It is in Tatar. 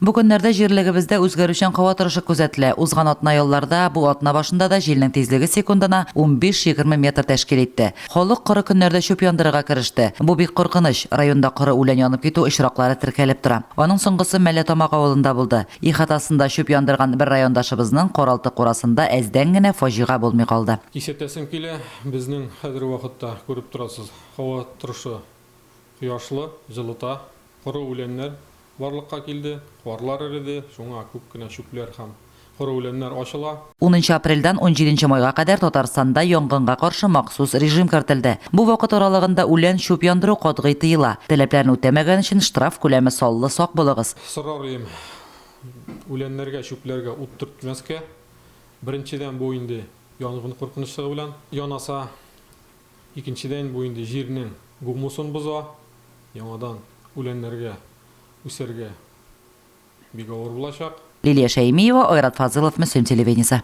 Бу көннәрдә җирлегебездә үзгәрүчән һава торышы күзәтелә. Узган атна ялларда, бу атна башында да җилнең тизлеге секундына унбиш-егерме метр тәшкил итте. Халык коры көннәрдә чүп яндырырга кереште. Бу бик куркыныч. Районда коры үлән янып китү очраклары теркәлеп тора. Аның соңгысы Мәлләтамак авылында булды. Ихатасында чүп яндырган бер райондашыбызның каралты-курасында әздән генә фаҗига булмый калды. Кисәтәсем килә, безнең хәзерге вакытта, күреп торасыз, һава торышы кояшлы, җылыта, коры үләннәр барлыкка килде, карлар эреде, шуңа күп кенә чүпләр һәм коры үләннәр ачыла. Унынчы апрельдән унҗиденче майга кадәр Татарстанда янгынга каршы махсус режим кертелде. Бу вакыт аралыгында үлән, чүп яндыру катгый тыела. Таләпләрне үтәмәгән өчен штраф күләме саллы, сак булыгыз. Сорар идем, үләннәргә, чүпләргә ут төртмәскә. Беренчедән, бу инде янгын куркынычлыгы белән янаса. Икенчедән, бу инде җирнең гумусын боза, яңадан үләннәргә үсәргә бик авыр булачак. Лилия Шәймиева, Айрат Фазылов, Мөслим телевидениесе.